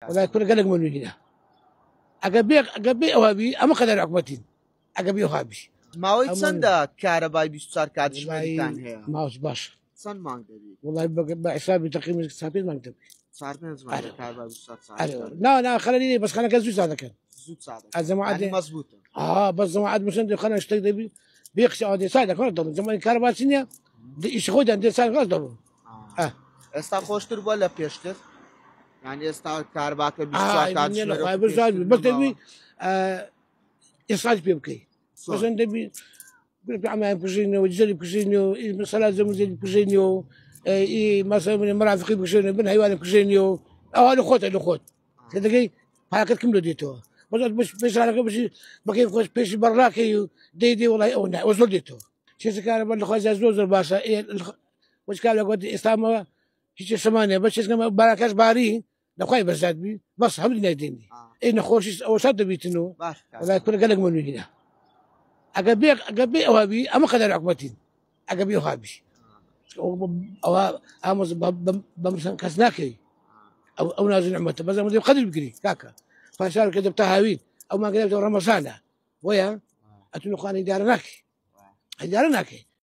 وەڵای کورە گەلێک مەمنونینە ئەگە بێ ئەگە بێ ئەوها بی ئەمە قەدەر حکومەتین ئەگە بێ ئەوها بی. ماوەی چەندە کارەبای 24 کاتژمێریتان هەیە؟ ماوەش باش. چەند مانگ دەبی؟ وەڵای بە حسابی تەقریبا چار پێنج مانگ دەبی. چار پێنج مانگ کارەبای 24 ساعت. ئەرێ نا نا خەلەنی نیە بەس خەنەکە زوو سا دەکەن. زوو سا دەکەن. ئە جەماعەت یانی مەزبووتە. ئا بەس جەماعەت مثلا دێ خەنە شتێک دەبی بێ قسە ئەوە دێ سا دەکەن دەڵێن جەماعەت کارەبا چی نییە دێ ئیشی خۆی دەن دێ سا دەکەن دەڕۆن. ئا. ئێستا خۆشتر بووە لە پێشتر؟ یانی ئێستا کارەباکە 24 ئای کاتژمێرە لە خۆی وەکو بەس پێشتر بەس دەبی نەماوە. ئیسراج پێ بکەی. چۆن؟ مثلا دەبی عمایان بکوژینەوە جزەری بکوژینەوە مەسەلا زەمزەری بکوژینەوە مەسەلا مرافقی بکوژێنەوە بن هەیوانە بکوژێنەوە ئەوە لە خۆتە لە خۆت تێدەگەی پاکەت کم لە دێتەوە بەس پێشارەکە بژی بەکەی خۆش پێشی بەڕاکەی و دەی دێ وڵای ئەو نا ئەوە زۆر دێتەوە چێزکارە بە لەخوای زۆر زۆر باشە وەچکار لەگەڵ ئێستامەوە هیچ سەمانە بە چێزکەمە باراکەش باری لەخوای بەزات بی بەس هەموو دنیای دێنی ئەی نەخۆشی ئەوە سات دەبیتن و وەڵای کورە گەلێک مەمنونینە ئەگە بێ ئەگە بێ ئەوها بی ئەمە قەدەر حکومەتین ئەگە بێ ئەوها بی ئەوە ئامۆز بەمسەن کەس ناکەی ئەو ئەو نازی نعمەتە بەس ئەمە دەبێ قەدر بگری کاکە پاشار کە دەبتە هاوین ئەو مانگە دەبتە ڕەمەزانە بۆیە ئەتون خوانی دیارە ناکەی دیارە ناکەی.